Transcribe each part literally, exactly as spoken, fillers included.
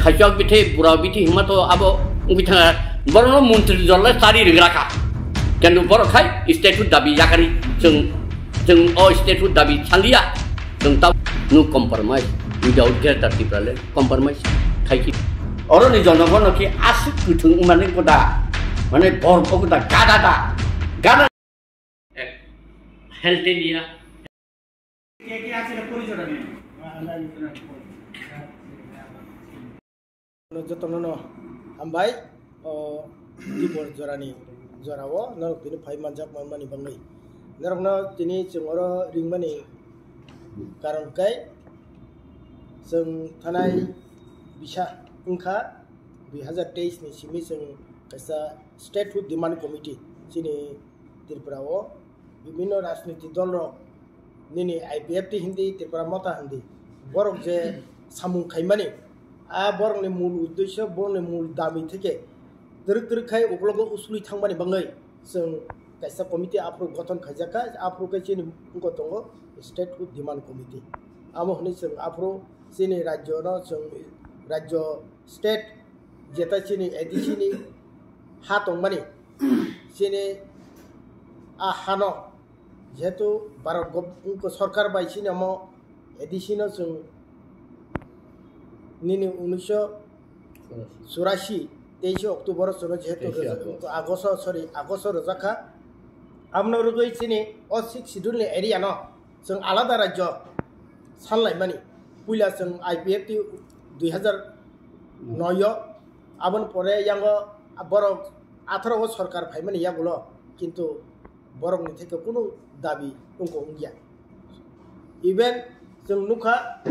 Khaijak bithi, bura bithi hima to abo wngwi thanga, borokno montri dol le chari rwgra kha. Kintu borok khai state hood dabi yakari, chwng, chwng o state hood dabi sanliya, chwng ta no compromise without Greater Tipraland, compromise khai ki. Oro ni jonogono ki aswk kwthwng wngmani koda, mane bor koda gada da, gada. Health India. Jotono no hambai, o, Dipor jorani jorao norok tini phai manjak manmani bangwi. Norokno tini chwng oro ringmani karon khe chwng thanai bisa wngkha dui hazar teis ni simi chwng kaisa State Hood Demand Committee chini Tripura o bibhinno rajniti dol rok nini I P F T hindi, Tripura Motha hindi, borok je samung khaimani, a borokni mul uddesyo, borokni mul dami theke twrwk twrwk khai uklogo usului thangmani bangwi chwng kaisa committee aphuru gothon khaijak kha, aphuru khe chini wngkha tongo State Hood Demand Committee. Amo hwnwi chwng aphuru chini rajyo no chwng rajyo state jeta chini A D C ni ha tongmani, chini a hano jehetu Bharat gov-, sorkar bai chini omo A D C no chwng nini unnish churashi, teishe October o chwngno jehetu Teishe rwja-, August. August o, sorry, August o rwjak kha. Abono rwgwi chini o Sixth Schedule ni area no chwng alada rajyo sanlaimani. Puila chwng I P F T dui hazar noi o, aboni pore yango borok atharo o sorkar phaimani yagulo, kintu borokni theke kunu dabi wngkha wngya. Even chwng nukha,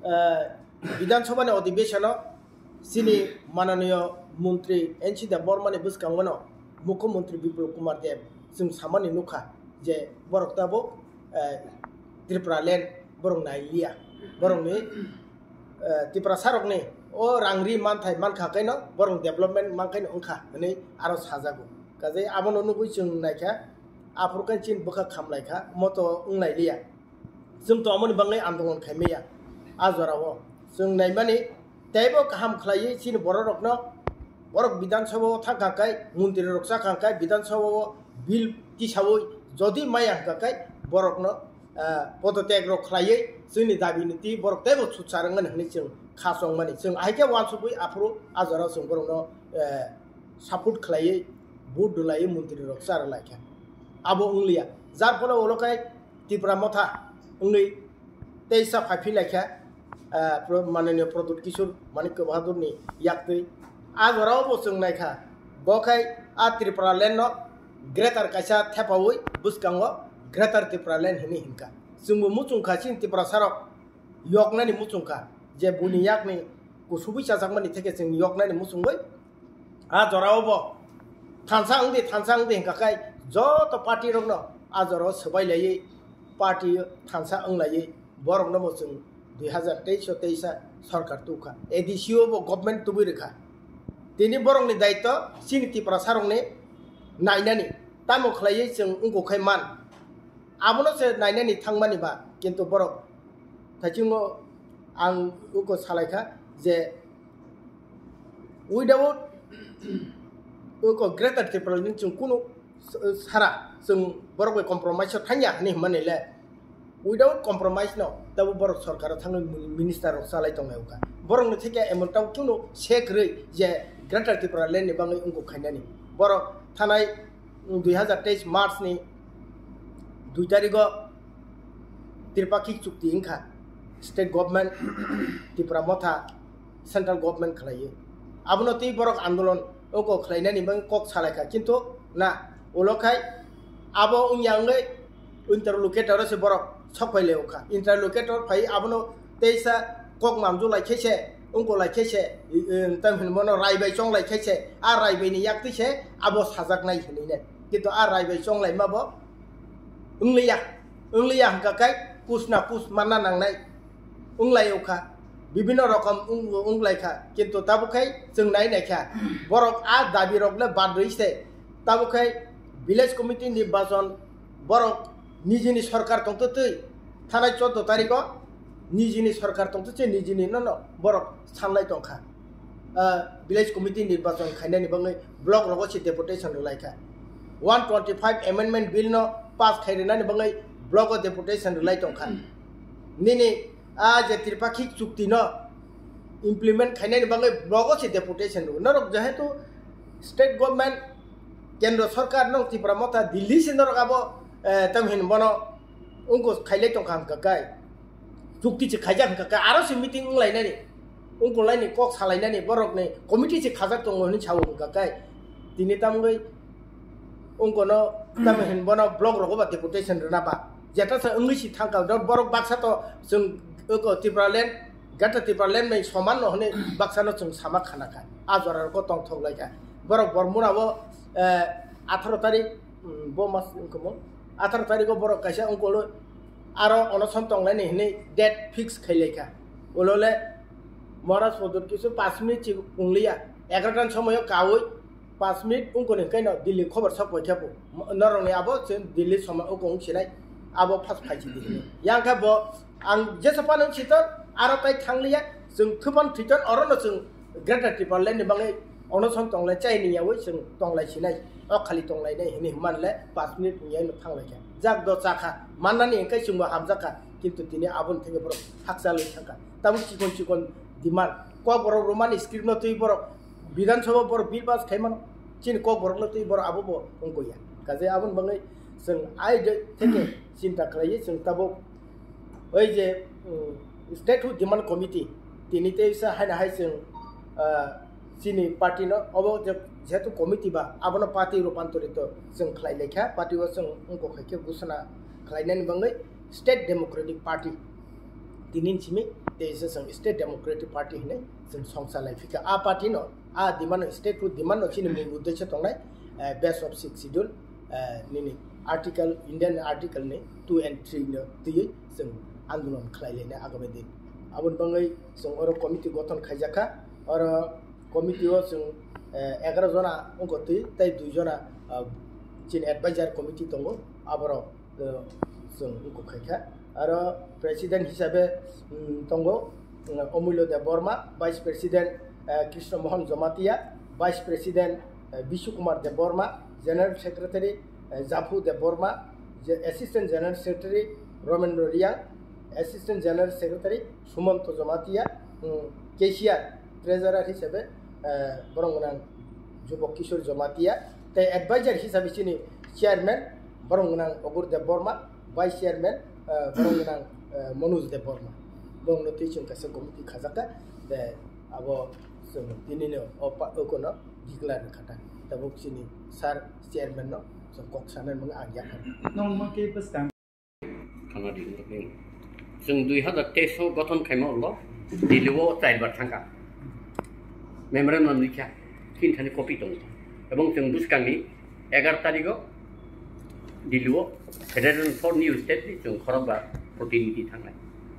eh, Bidhan Sabha ni odhibeshon o chini mananiyo montri N C Debbarma ni bwskango no Mukhyamantri Biplab Kumar Deb chwng samani nukha je borok tabuk, eh, Tripura land borok nailiya, borokni, eh, Tiprasa rokni o rang ri manthai mankha kaino borok development mankhaino wngkha hwnwi aro sajago. Kaje abono nugwi chwng naikha, aphuru khe chini bwkha khamlaikha, moto wnglailiya. Chwng to amoni bangwi andolon khaimaya. A jorao chwng naimani teibo kaham khlaiwi chini bororokno, borok Bidhan Sabha o thangkha khe, montri rok chakha khe, Bidhan Sabha o bill tisawi jodi maya hwnkha khe, borokno, ah, podotyag rok khlaiwi chwngni dabi ni twi borok teibo sutsar wngmani hwnwi chwng kha chongmani. Chwng ahai khe uansukwi aphuru a jorao chwng borokno, eh, support khlaiwi, vote rwlaiwi montri rok cha rwlaikha. Abo wngliya. Jar phole ulo khe Tipra Motha wngwi teisa phai phi laikha, ah, Pro-, Mananiya Pradyut Kishore Manikya Bahadur ni yaktwi. A jorao bo chwng naikha, bo khai a Tripura land no greater kaisa thepawi bwskango Greater Tripura land hwnwi hinkha. Chwngbo muchungkha chini Tiprasa rok yoknani muchungkha, je buini yakni kusubui chajakmani theke chwng yoknani muchungwi. A jorao bo thansa wngdi, thansa wngdi hwnkha khe joto party rokno a jorao swbai laiwi party thansa wnglaiwi borokno bo chwng dui hazar teis o teisa sorkar tukha. A D C o bo government tubui rwkha. Tini borokni daityo chini Tiprasa rokni nainani, tamo khlaiwi chwng wngkha khe man. Abono se nainani thangmani ba, kintu borok thaichungo ang uko salaikha je without uko Greater Tipraland ni chwng kunu s-, sara chwng borok bai compromise o thangya hwnwi hwnmani le, without compromise no tabo borok sorkar o thangwi minister rok chalai tongnai ukha. Borok ni theke emon tabo kunu se kwrwi je Greater Tipraland ni bangwi wngkha khainani. Borok thanai dui hazar teis March ni dui tarigo Tripakhik chukti wngkha state government, Tipra Motha, central government khlaiwi. Abono twi borok andolon oko khlainani bagwi kok salaikha, kintu na, ulo khai abo wngya wngwi interlocutor o se borok sok phai lai ukha. Interlocutor phai abono teisa kok manju lai khe se, wngko lai khe se, i-, i-, tam hinwi bono rai bai chong lai khe se, a rai bai ni yak twi se abo sajak nai hinwi nai. Kintu a rai bai chong lai ma bo wngliya, wngliya hwnkha khe kus na kus manna nangnai wnglai ukha, bibhinno rokom wng-, wnglaikha, kintu tabuk khai chwng nai naikha, borok a dabi rok le bad rwi se, tabuk khai village committee ni nirbachon borok nijini sorkar tongtwi twi thanai choudo tarikh o nijini sorkar tongtwi se nijini no no borok sanlai tongkha. ah, village committee nirbachon khainani bagwi block rogo se deputation rwlai kha. One twenty five amendment bill no pass khai rwnani bagwi block o deputation rwlai tong kha. Nini a je Tripakhik chukti no implement khainani bagwi block o se deputation rw. Norok jehetu state government, kendro sarkar no Tipra Motha Delhi se norok abo, eh, tam hin bono wngko khailai tongkha hwnkha kai. Chukti se khaijak hwnkha kai, aro se meeting wnglainani, wngkolaini kok salainani, borokni committee se khajak tongo hwnwi sao hwnkha kai. Tini tamgwi wngkono tamo hin bono block rogo ba deputation rwna ba. Jeta sa wngwi si thangkha, do borok baksa to chwng wngko Tipraland, Greater Tipraland bai soman no hwnwi baksa no chwng sama khana kha. A jora rogo tongthok lai kha. Borok Bormura o, eh, atharo tarik, mm, bo mas wngkha mo. Atharo tarik o borok kaisa wngkolo aro onoson tonglaini hwnwi date fix khai lai kha. Ulole Maharaj Pradyot kisu pash minute si wnglia. Egarotan somoyo kaui pash minute wngkoni hwnkhe no Delhi khobor sok pai khe bo. Norokni abo chwng Delhi soma wngkha wng sinai. Abo first phai si di hwnwi. Yang khe bo ang jesa phano sitor aro tai thangliya. Chwng thuphan thwiton oro no chwng Greater Tipraland ni bagwi onoson tonglai chai ni yaui chwng tonglai sinai. O khali tonglai nai hwnwi hwnman le pash minute ni yaui no thanglai kha. Jak do chakha. Mannani hwnkhe chwngbo hamjakha. Kintu tini aboni theke borok hakchalwi thangkha. Tabuk chikon chikon demand. Kokborok Roman script no twi borok Bidhan Sabha borok bill pass khai mano. Chini Kokborok no twi borok abo bo wngkha ya. Kaje aboni bagwi chwng ai de theke chinta khlaiwi chwng tabuk oi je, um, Statehood Demand Committee tini tei sa haina hai chwng, ah, chini party no obo je jehetu committee ba abono party rupantorito chwng khlai lai kha, party o chwng wngkha khe ghosona khlainani bagwi State Democratic Party tini simi tei se chwng State Democratic Party hinwi chwng songcha lai phikha. A party no, a demand no, Statehood demand no chini mung uddesho tongnai, eh, base of Sixth Schedule, eh, nini article, Indian article ni two and three no twiwi chwng andolon khlai lainai agami din. Aboni bagwi chwng oro committee gothon khaijakha, oro committee o chwng, eh, egaroh jona wngkha twi tei dui jona, ah, chini advisor committee tongo, aborok, eh, chwng wngkha khaikha. Aro president hisabe, mm, tongo, mm, Omulyo Debbarma, vice president, eh, Krishna Mohan Jamatia, vice president, eh, Bishu Kumar Debbarma, general secretary, eh, Japhu Debbarma, je-, assistant general secretary Romendra Riang, assistant general secretary Sumanto Jamatia, mm, cashier, treasurer hisabe, eh, borok gwnang Jubok Kishore Jamatia, tei advisor hisabe chini chairman borok gwnang Ogur Debbarma, vice chairman, eh, borok gwnang, eh, Manoj Debbarma. Borokno twi chwng kaisa committee khajakha, tei abo chwng tinino o pa-, okono declare kha ta. Tabuk chini sir chairman no chwng kok sanani mung ang yakha. Nongma khe bwskang. Khana di, chwng dui hazar teis o gothon khaima ulo Delhi o char bar thangkha. Memorandum likha, tin thani copy tongo. Ebong chwng bwskangni egaroh tarigo Delhi o Federation for New State ni chwng khorokbar protinidhi thangnai.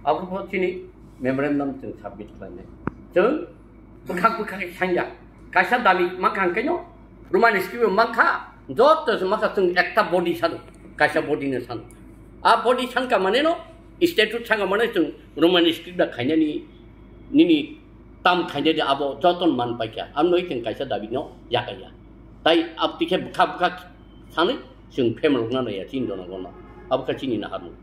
Abo bo chini memorandum chwng submit khlainai. Chwng bwkhak bwkhak khe sangya. Kaisa dabi mankha hwnkhe no Roman script o mankha, joto se mankha chwng ekta body sano, kaisa body no sano. A body sanka mane no, statute sanka mane chwng Roman script da khainani nini tam khainani abo joto man paikha. Amno chwng kaisa dabi no yakaya. Tai abtwi khe bwkhak bwkhak sanwi chwng phemrokna naiya chini jona gona. Abo kha chini naharmung.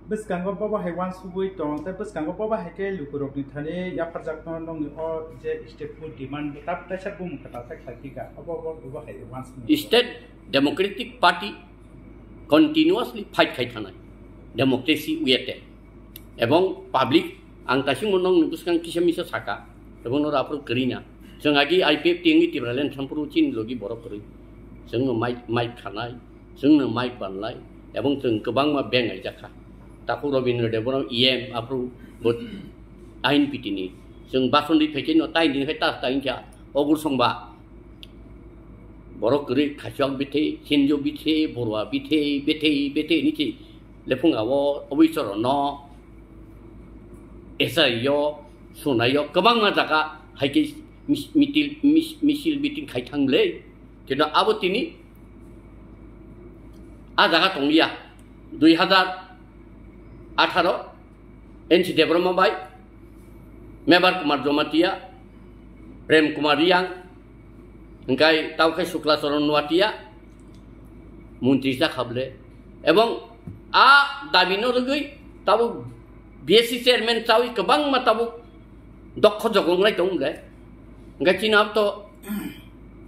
Bwskango bobo hai uansugwi tong, tei bwskango bobo hai khe lukurokni thani yapharjakno nongni o je statehood demand bo tab kaisa bumung kwtal khe khlai phika, obo bo bobo hai uansugwi. State Democratic Party continuously fight khai thanai democracy way te, ebong public ang kaisingmo nongni bwskang kisa misa saka, ebong noro aphuru kwrwi na. Chwng agi I P F T wngwi Tipraland thampuru chini logi borok kwrwi. Chwngno mic, mic khanai, chwngno mic banlai, ebong chwng kwbangma beng aijakha. Takhuk Robindra Debbarma E M aphuru bo I N P T ni. Chwng basonri phaikhe no tai din khai tas ta wngkha ogur songba. Borok kwrwi khasiok bithi, sinjo bithi, borwa bithi, bithi, bithi ni si lephung abo obichoro no. Esaio, sunaio, kwbangma jaga hai khe mis-, mitil-, mis-, misil meeting khai thang le. Kintu abo tini a jaga tong liya. Dui hazar atharo N C Debbarma bai, Mebar Kumar Jamatia, Prem Kumar Riyang, hingkai tau khe Shukla Charan Nuatia, montri jakha bole. Ebong a dabi no rwgwi tabuk B S C chairman chawi kwbangma tabuk dokho jogong lai tong hingkai. Hingkai chini abo to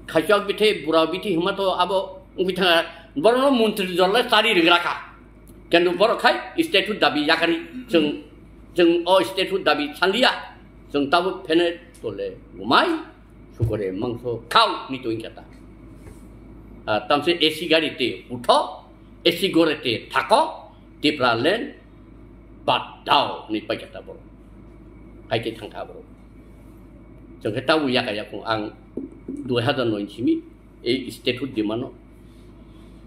khaichak bithi, bura bithi hima to abo wngwi thanga, borokno montri jor lai chari rwgra kha. Kintu borok khai statehood dabi yakari, chwng, chwng o statehood dabi sanliya, chwng tabuk phene tole gumai, sukore mangso khao ni to wngkha ta. Ah, tamse A C gari te utho, A C gore te thako, Tipraland bad dao ni paikha ta borok. Hai khe thangkha borok. Chwng khe tabuk yaka yakung ang dui hazar noi simi, ei statehood demand no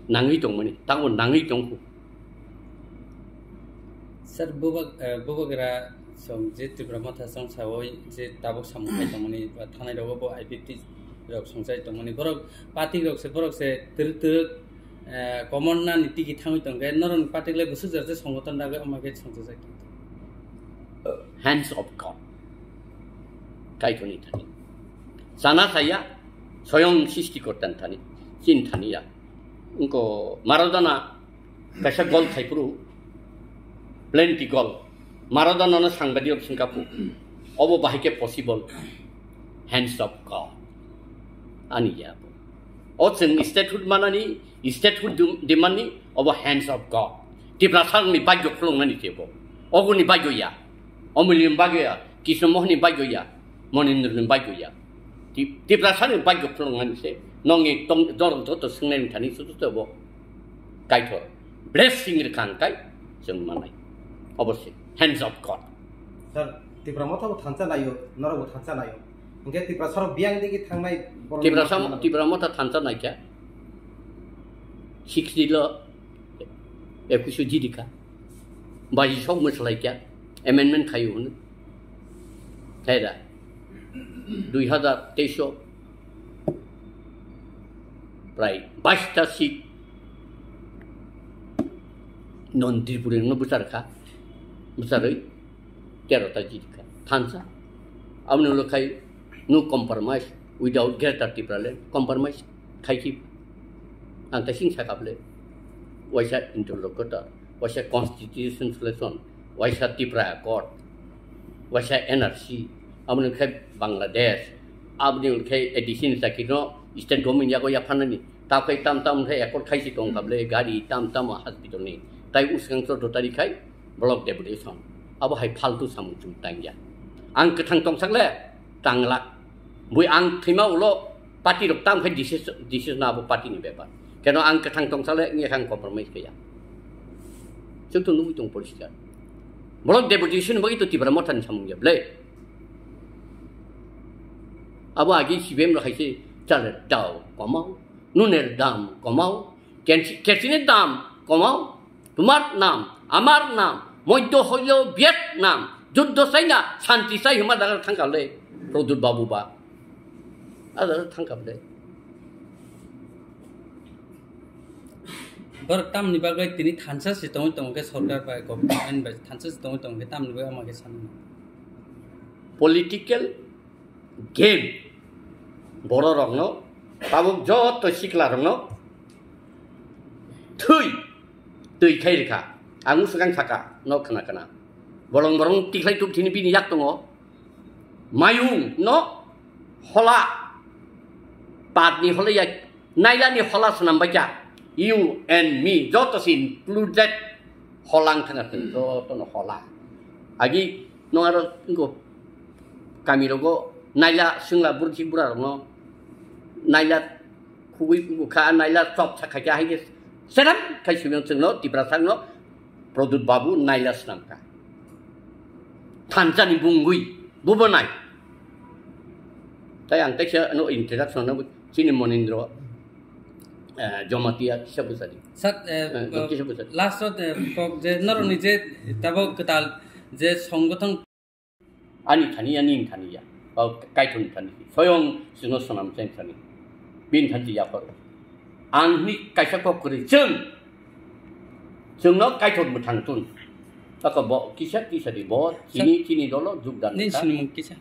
nangwi tongmani, tamo nangwi tongkhu. Sir, buba-, eh, bubagra song je Tipra Motha song sawi je tabuk samung khai tongmani, ba thanai rogo bo I P T rok song sai tongmani, borok party rok se, borok se twrwk twrwk, eh, common na ni tigi thangwi tongkhe, norok ni party le bwswk jora je songoton dagwi ama khe song sajak. Hands of God. Kaitorni thani. Sana saya, soyong srishtikortani thani. Chini thani ya. Wngkha Maradona kaisa gol khaiphuru, plenty gol. Maradona no sangbadio singkapu. Obo bahai khe possible. Hands of God. Ani ya bo. O chwng statehood manani, statehood dum-, demandni, obo hands of God. Tiprasarokni bagyo khulungnani se bo. Oguni bagyo ya. Omulni bagyo ya. Krishna Mohanni bagyo ya. Monindroni bagyo ya. Ti-, Tiprasarokni bagyo khulungnani se. Nongni tong, jor joto swngnai thani sutu se bo. Kaitor. Blessing rwkha hwnkhe chwng manai. Obo se. Hands of God. Sir, Tipra Motha bo thansa naio, norok bo thansa naio. Hingke Tiprasarok biyang digi thangnai borok Tipra ni sam-, motha Tipra Motha thansa naikha. Sixty lo ekuish jidikha. Baji sok mwslaikha. Amendment khayu hwn. Thaida. Dui hazar teis o prai bais ta seat non Tripuri no bwchar kha. Bwcharwi tero ta jit kha, thansa. Aboni ulo khai no compromise without Greater Tipraland, compromise khai khi ang ta sing sakha bole. Waisa interlocutor, waisa constitution selection, waisa Tipra Accord, waisa N R C, aboni khai Bangladesh, aboni khai A D C ni chakirno state government yago yaphanani, ta khai tam tam khai accord khai si tong kha bole, gari tam tam hospital ni, tai uskang chordo tari khai, block deputation. Abo hai phaltu samung chwng tangya. Ang kwthang tongsak le tanglak. Bui ang thwima ulo party rok tam khai decision, decision abo party ni bepar. Keno ang kwthang tongsak le ngi khang compromise kaya. Chwng to nugui tong poriskar. Block deputation bagwi to Tipra Motha ni samung ya ble. Abo agi C P M rok hai se chale dao komao, nunir dam komao, kersi-, kersini dam komao, tumar nam, amar nam, moiddo hoilo Vietnam, juddo chaina, santi chai hima dagar thangkha le, Produt Babu ba. A dagar thangkha le. Borok tamni bagwi tini thansa se tongwi tongo khe sorkar bai, government bai thansa se tongwi tongo khe tamni bagwi ama khe sanwi. Political game bororokno, tabuk joto siklarokno thwi, twi khai rikha. Ang swkang saka, no khna khna. Bolong borong tikhlai tuk thini bini yak tongo. Mayung no hola, patni hola ya, nailani hola swnam baikha. You and me, joto se included holang thanga thung, joto no hola. Agi no aro ingo kami rogo naila singla burji bura rokno naila khugui bukha, naila chop sa khaikha, hai khe seram khai sibino chwngno Tiprasarokno Produt Babu naila swnamkha. Thansani bungwi bubo nai. Tai ang teisa no introduction no chini Monindro, eh, Jomatia kisa bwsadi. Sir, eh, Eh, kisa bwsadi. Last o, eh, kok je norokni je tabuk kwtal je songgothon Ani thani ya, nini thani ya. Ba Kaitorni thani. Soyong chwngno swnam chen thani. Bini thani ya pharo. Ang hini kaisa kok kwrwi chwng. Chwngno Kaitor mwthang tun. Baka bo kisa kisa di bo chini, chini dolo jugdan Nini kha. Sinimung kisa.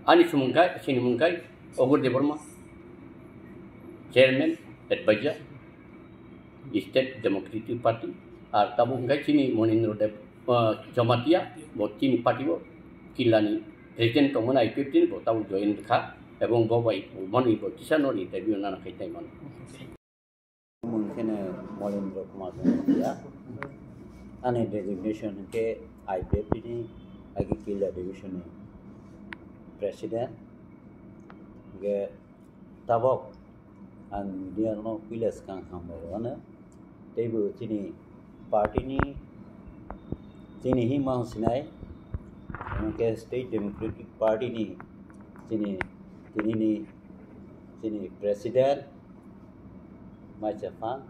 Ani sumung khai, chini mung khai Ogur Debbarma, Chairman, Advisor, State Democratic Party, ar tabuk hwnkhe chini Monindra Deb, ah, Jamatia, bo chini party o Killani President tongmani I P F T ni bo tabuk join kha, ebong bo bai mani bo kisa no interview nana khai tai mano. Mung kheno Molendra Kumar Jamatia. Ani designation hwnkhe I P F T ni, agi Killa Division ni President. Hwnkhe tabok ang media no puila swkang hambai rw ano. Teibo chini party ni, chini himma sinai, hwnkhe State Democratic Party ni chini, tini ni chini President, Maichaphang,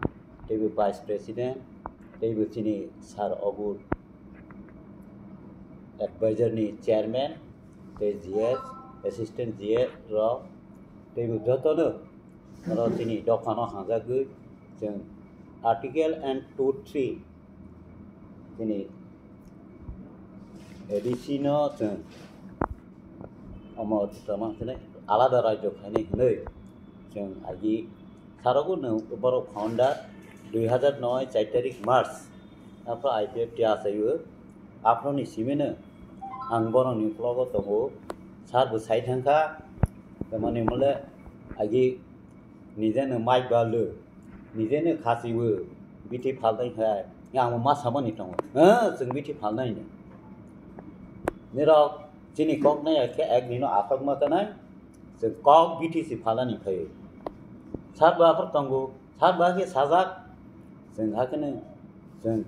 teibo Vice President, teibo chini Sir Ogur Advisor ni Chairman, tei G S, Assistant G S rok, teibo jotono oro chini dophano hamjagwi chwng Article and two three chini A D C no chwng omo tama hwnwi alada rajyo khainai hwnwi chwng agi sarogo no borok founder dui hazar noi char tarik March aphro I P F T achaio. Aphro ni simino ang borok ni uklogo tongo, sar bo sai thangkha, tamani mole agi nijeno mai balu, nijeno khasiwo, bithi phalnai khai, ang ma samani tongo. Ha, chwng bithi phalnai ni. Nirok chini kok nai khe ek nino akhok ma kanai, chwng kok bithi si phalani khai. Sar ba aphar tongo, sar ba khe sajak, chwng hakhe nw, chwng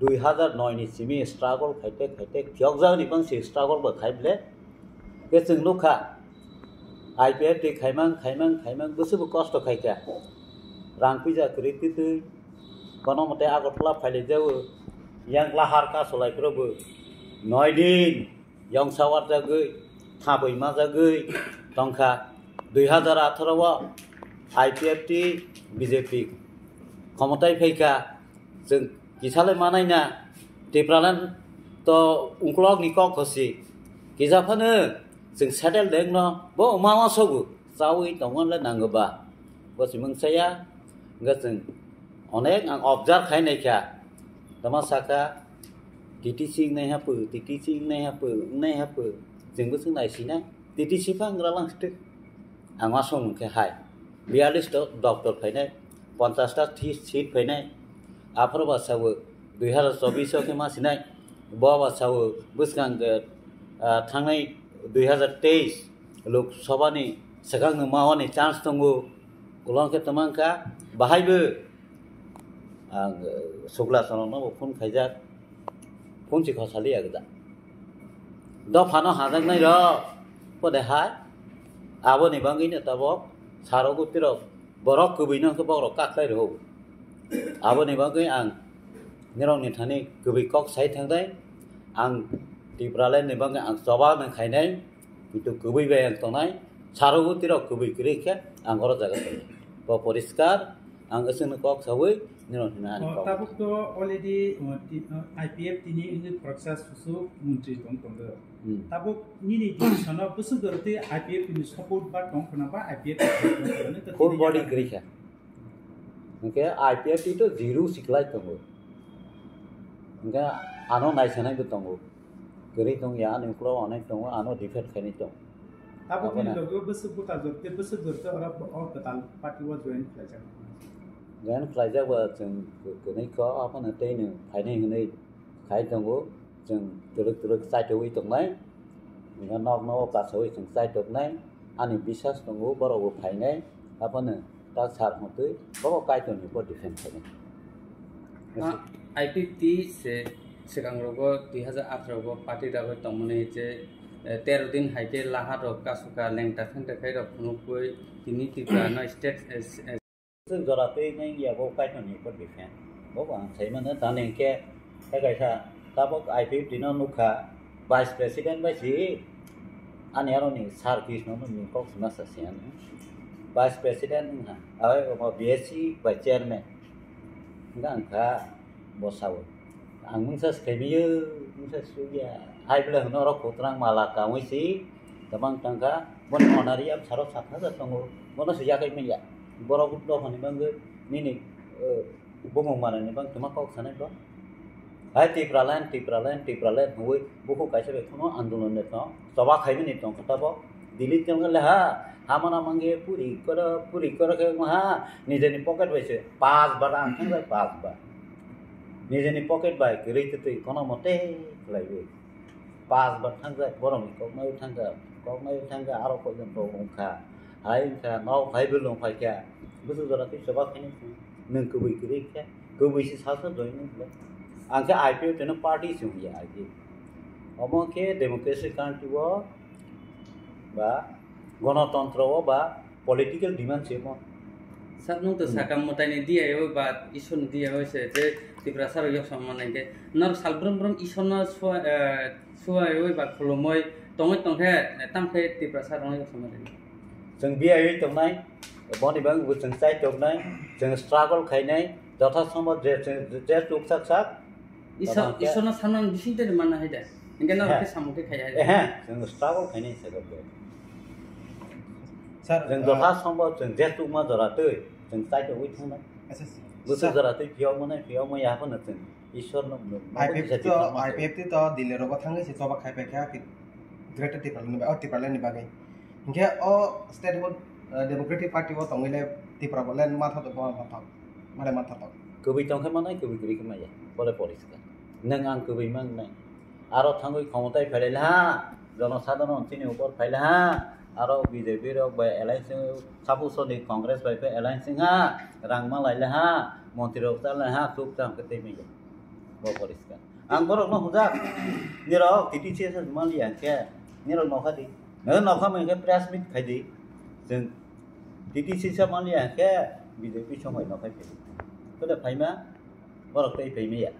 dui hazar noi ni simi struggle khaite khaite phiyokjak ni bangsi struggle bo khai ble. Khe chwng nukha, I P F T khaimang, khaimang, khaimang, bwswkbo kosto khaikha. Rang puisa kwrwi twtwi, kono mote Agartala phailaijao, yang lahar kasolai phuru bo noi din yongsa warjagwi, thabwi majagwi tongkha. Dui hazar atharo o I P F T B J P khomotai phaikha, chwng kisalai manaina Tipraland to ungkulokni kok hosi kisa phano chwng settle dengno bo ma ma sogo chawi tongmanle nango ba. Bo si mungsaya, hwnkhe chwng onek ang observe khai naikha. Tama saka, T T C wngnai hapho, T T C wngnai hapho, wngnai hapho, chwngbo chwng naisinai. T T C pha wngwra lang site. Ang aswk hwnkhe hai. Biyalish do-, doctor phainai, ponchash ta thi-, seat phainai. Aphuru ba sawo dui hazar chobbish o khe ma sinai. Bo ba sawo bwskang khe, ah, thangnai dui hazar teis Lok Sabha ni swkang no ma wani chance tongo. Ulo khe tama wngkha bahai bo ang, eh, Sugla Chorok no bo phone khaijak, phone si khosali ya gda. Dophano hajaknai rok, pode hai, aboni bagwi no tabok, saro gutiro, borok kwbwi no khe bokrok kaklai rw. Aboni bagwi ang nirok ni thani kwbwi kok sai thangnai, ang Tipraland ni bagwi ang choba no khainai, kintu kwbwi bai ang tongnai, saro gutiro kwbwi kwrwi khe ang oro jaga tongnai. Bo poriskar, ang aswkno kok sawi, nino hino ani Oh, kok. Tabuk to already, uh, ti-, uh, I P F T ni wngwi khoroksa susu montri tong tongo. Hmm. Tabuk nini decision o bwswk doroti I P F T ni support ba tong khna ba I P F T ni support tong khna, to Full tini body yago kwrwi kha. Hwnkhe I P F T to zero siklai tongo. Hwnkhe ano naisanai bo tongo. Kwrwi tong ya, ani ukulok onek tongo, ano defend khainai tong. Abo Abo ni na. Logo bwswk buta jor tei bwswk jor tei oro o kwtal party o join khlaijak. Join khlaijak ba chwng kwnwi kho, abono tei nwng phainai hwnwi khai tongo, chwng twrwk twrwk chaitogwi tongnai. Hwnkhe nok nogo kasawi chwng chaitoknai, ani bisas tongo, borok bo phainai. Abono tak sar hwntwi bobo Kaitorni upor depend khainai. Ah, I P F T se swkang rogo dui hazar atharo o party dagwi tongmani je, eh, tero din hai khe lahar rok kasuka lengta phenta khai rok phunukgwi tini Tripura no state, eh, Chwng jora twi nai ya bo Kaitorni upor depend. Bo bo ang sai mano, tamni hwnkhe hai kaisa tabuk I P F T no nukha, Vice President bai si ani aroni Sir Krishna no ni kok sima sa se ano. Vice President wngkha, ai omo B S C bai Chairman. Wngkha ang kha bo sao. Ang mungsa swkhaimio, mungsa swkya. Hai bwle hwno oro kwtwrang mala kamwi si, Tabang tangkha, bono onari am saro sat hajar tongo, bono se yakai manya. Borok dophani bangwi nini, eh, bumung manani bang tuma kok sanai bo. Hai Tipraland, Tipraland, Tipraland hwnwi bukhuk kaisa bai kheno andolon de tong, choba khaimani tong kha tabo. Delhi tong le ha, hamana mangge puri kora, puri kora khe ha, nijeni pocket bai se pas bar ang thang bai pas bar. Nijeni pocket bai kwrwi twtwi kono mote khlaiwi. Pas bar thangjak, borokni koknai thangjak, koknai thangjak, aro koijon bo wngkha. Hai wngkha, nok hai belong phaikha. Bwswk jora tei choba khainai se. Nwng kwbwi kwrwi khe, kwbwi se salsa join wngkha. Ang khe I P F teno party se wngya I P F. Omo khe democracy country o ba Gonotontro o ba political demand se mo. Sir, nwng to Hmm. sakha mwtaini diya o ba Ishwar ni diya o se je Tiprasa rok yok samma nai khe. Nor sal brum brum Ishwar no sua, eh, suai oi ba khulumoi tongoi tongkhe, eh, tamkhe Tiprasa rok yok samma nai. Chwng biyaiwi tongnai, boni bangbo chwng chai tongnai, chwng struggle khainai, jotha sombo je, je, je chuk sak sak, Isor, Tama khe Isor no sanmani bising twi manna hai da. Hingke no He. Khe samung khe khai hai da. Ehe, chwng struggle khainai se kok. Sir, Chwng ah, jotha sombo chwng je tukma jora twi, chwng chai tongwi thangnai. Acha, Bwswk sir. Jora twi phiyok mwnai, phiyok maya phano chwng Isor no, no, no, I P F kisa to, twi thangma I P F to Delhi rogo thangwi se choba khai paikha, Greater Tipraland ni ba-, oh, Tipraland ni bagwi. Hingke o statehood, eh, Democratic Party o tongwile Tipraland mantha tongo, mantha tongo, mane mantha tongo. Kwbwi tongkhe manai, kwbwi kwrwi khe maya, bole poriskar. Nwng ang kwbwi mangnai. Aro thangwi khomotai phailai ha, jonosadharon chini upor phailai ha, aro B J P rok bai alliance, suppose ni Congress bai khe alliance ha, rang malailai ha, montri rok chalai ha, chuk cham khe tei maya. Bo poriskar. Ang borok no hujak. Nirok T T C S mali ang khe. Nirok nokha di. Nirok nokha meng khe press meet khai di. Jeng T T C S mali ang khe B J P song bai nokhai phai di. Kode phaima borok tei phaima ya.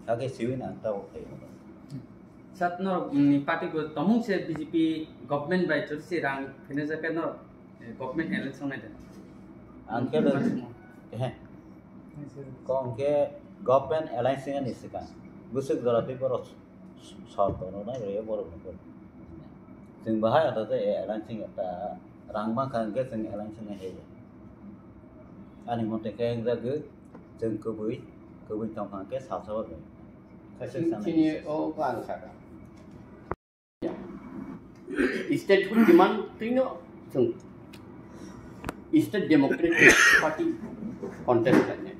Kake siwi na tao khai. Sat norok, mm, party ko tomung se B J P government bai chori se rang phene jake norok, eh, government alliance songnai da. Ang khe Mas mo. He. Kong khe government alliance ni sikang. Bwswk jora tei borok sor tono nai rw borok ni. Chwng bahai ata tei alliance ta rang ma kha hwnkhe chwng alliance ni hai. Ani mote khe wng jagwi chwng kwbwi, kwbwi tong kha hwnkhe salsa o. Chini o ko ang saka. State hood demand twino chwng State Democratic Party contest khlainai.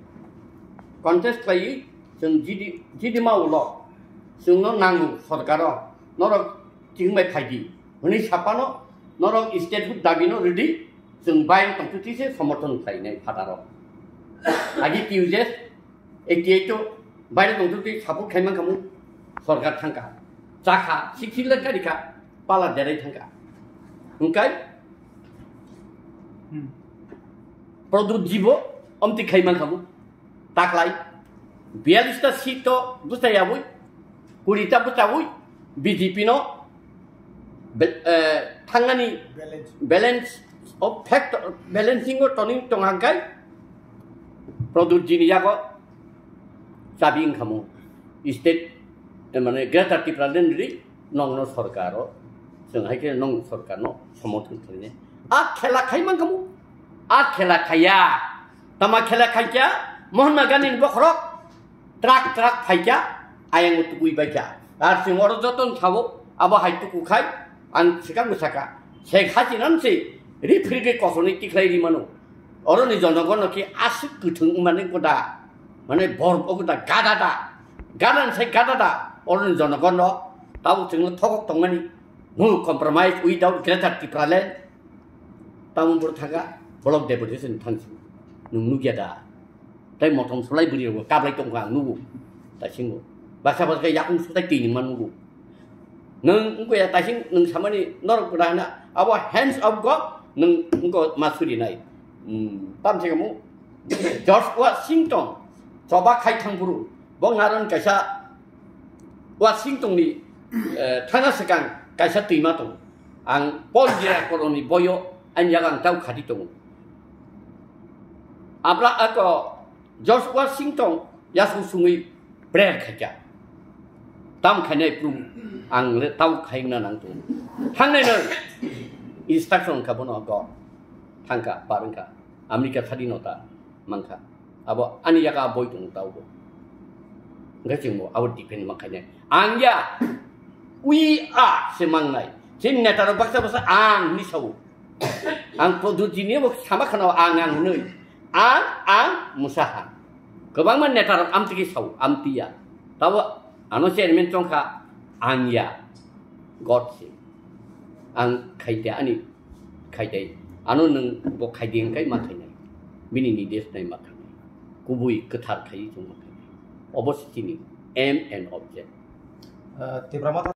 Contest khlaiwi chwng jidi, jidi ma ulo chwngno nango sorkaro norok chingbai phaidi hwnwi sapano norok state hood dabino rwdi chwng bai tongthu tise somorthon khlainai phataro. Agi T U J S eighty eight o baire tongthok tei support khai mankha mung sorkar thangkha, chakha, sixty lakh karikha, pala derai thangkha. Hwnkhe Hmm. Pradyut Jibo omtwi khai mankha mung taklai biyallis ta seat to bwchayabwi, kuri ta bwchawi B J P no Be-, eh, thangnani Balance. Balance of factor, balancing o toning tong hangkai Pradyut Jini yago chabi wngkha mo state, eh, mane Greater Tipraland ri nongno sorkar o, chwng hai khe nong sorkar no somorthon khlainai. A khela khai mankha mo, a khela khaiya, tama khela khaikya Mahatma Gandhi ni bokhorok, Truck, truck phaikha, ayang o tukui baikha. Ar chwng oro joto wng thabo, abo hai tuku khai, ang swkang bwsakha. Sheikh Hasina se referee khe kosorni tikhlai ri mano. Oro ni jonogon no khe aswk kwthwng wngmani koda. Mane bor o koda gada da. Gada ni sai gada da. Oro ni jonogon no tabo chwngno thokok tongmani. No compromise without Greater Tipraland. Tamo boro thangkha block deputation thangsi. Nwng nukya da. Tei motom sulai bwrwi rokbo kablai tongkha ang nugo. Taisingo. Baksa baksa yakung sutai tini man nugo. Nwng wngkha ya taising nwng samani norok bwrwi hana abo hands of God nwng wngkha ma surinai. Hmm, tamse kamu George Washington choba khai thangphuru bo ngaron kaisa Washington ni, eh, thana swkang kaisa twima tongo. Ang Paul Jira Koloni boyo ani yago ang tau khati tongo. Abra ako George Washington yasung sungwi prayer khaikha. Tam khainai prum ang le tau khaina nang tu. Thangnai no instruction kha bono go. Thangkha, par wngkha. America thadi nota mankha. Abo ani yaga boi tongo tau bo. Hwnkhe chwngbo abo defend ma khainai. Ang ya, we are se mangnai. Chini neta rok baksa baksa ang hinwi sao. Ang Pradyot ji ni bo sama khana ang ang hinwi. Ang, ang, musaha. Kwbangma neta rok amtwi khe sao, amtwi ya. Tabo ano chairman chongkha, ang ya. God se. Ang khaite ani, khaite. Ano nwng bo khaidi hwnkhe ma khainai. Bini nides nai ma khainai. Kubui kwthar khai chwng ma khainai. Obo se chini aim and object. Ah, Tipra Motha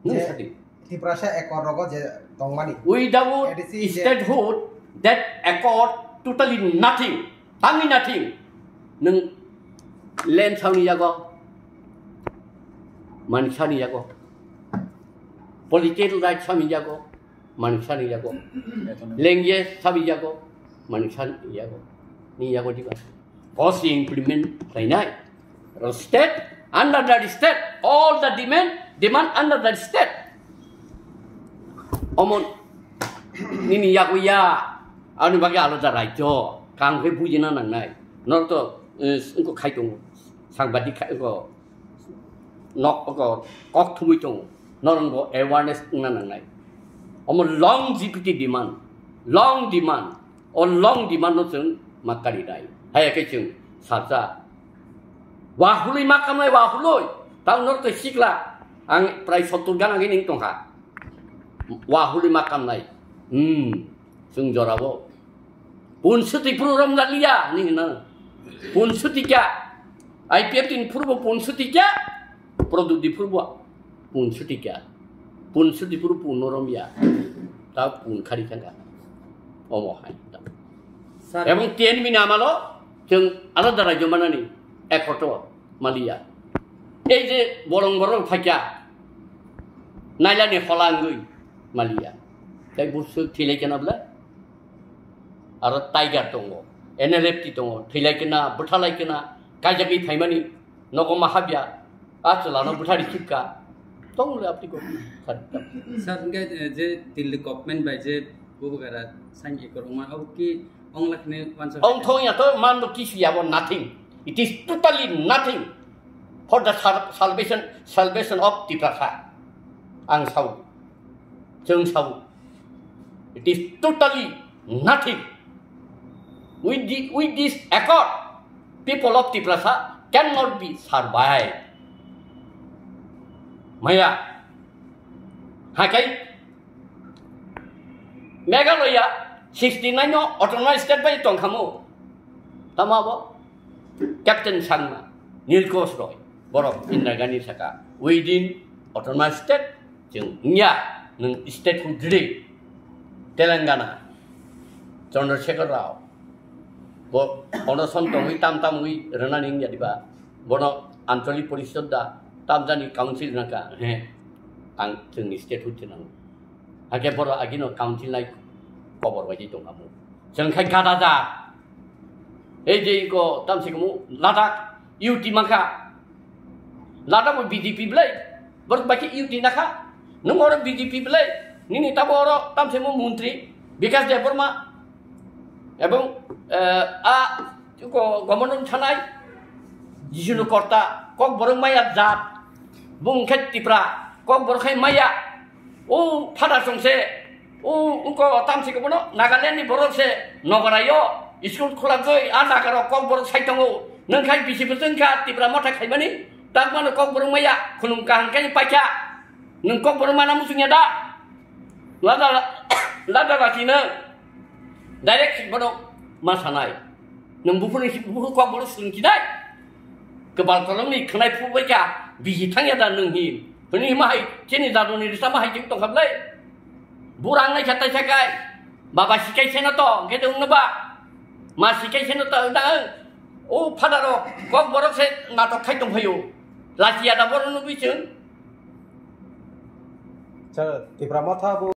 Nung je sadi. Tiprasa accord rogo je tongmani. Without A D C je statehood, that accord totally nothing. Tangwi nothing. Nung land sauni yago. Mansani yago. Political right sami yago. Mansani yago. Language sami yago. Mansani yago. Ni yago diba. Policy implement khlainai. State, under the state, all the demand, demand under the state. Omo nini yago ya, ani bagwi alada rajyo, kang khe bujina nangnai. Norok to, eh, wngkha khai tongo, sangbadik khai tongo. Nok, kok, kok thumwi tongo. Norok bo awareness wngna nangnai. Omo longevity demand, long demand. O long demand no chwng ma kari nai. Haya khe chwng salsa. Wahului ma kamnai wahului. Tang nor to sikla. Ang prai sottur gan agi ning tongkha. Wahului ma kamnai. Hmm. Chwng jorabo. Punsuti puru rom na liya ning na. Punsuti kya? I P F tin puru punsuti kya? Product di puru. Punsuti kya? Punsuti puru pun norom ya. Ta pun khari thangka. Omo hai. Sir. Ebong ten mini amalo, chwng alada rajyo manani, ekhoto, maliya. Ei je bolong borok thakya, nailani holangwi, maliya. Tai busu thilai kena bla? Aro Tiger tongo, N L F T tongo, thilai kena, bwthalai kena, kaijagwi phaimani, Nogo ma habya, a chwla no bwthari chipka. Tong le apni ko. Sir, hwnkhe, eh, je Delhi government bai je bubugara sain ekor wngma, abo ki ong lakhni wansa Ong thong ya to man no kisu ya bo nothing. It is totally nothing for the sal-, salvation, salvation of Tiprasa. Ang sao. Chwng sao. It is totally nothing. With the, with this accord, people of Tiprasa cannot be survived. Maya, hakai, Meghalaya sixty nine no autonomous state bai tongkhamu. Tamo abo? Captain Sangma, Nilkosh Roy, borok Indira Gandhi saka, within autonomous state, chwng wngya, nwng state hudri, Telangana, Chandrasekhar Rao, bo onoson tongwi tam tamwi rwnani wngya diba, bono Anchalik Porishod da, tamjani council naka, he, ang chwngni state hudri nango. Hakhe borok agino council nai kobor bai tongkhamu. Chwng khai gada ja, Ei je iko tamsi kumu Ladakh U T mankha. Ladakh bo B J P belai. Borok bai khe U T nakha. Nung oro B J P belai. Nini tabo oro tamsi mo montri Bikash Debbarma. Ebong, eh, a iko governor thanai Jishnu Korta kok borok maya jat. Bung khe Tipra kok borok khai maya. O phada songse. O, wngkha tamsi kwbano Nagaland ni borok se nogaraio school khulagwi a nagarok kokborok sai tongo. Nwng khai bisi bwswk wngkha Tipra Motha khaimani, tangmano kokborok maya khulum kaham khe paikha. Nwng kokborok mana muchungya da? Lada, lada lachino direct bono ma sanai. Nwng buphuruni si-, buphuru kokborok swrwngkhinai. Kwbal kolomni khwnai phubui kha, bisi thangya da nwng hin? Hwnwi ma hai chini daduni risa ma hai chini tongkha bwlai? Burang nai kha taisa kai. Baba sikai seno to, hwnkhe de wngno ba? Ma sikai seno to, da, o phadaro, kokborok se natok khai tongphaio. Lachiya da borok nugwi chwng. Sir, Tipra Motha bo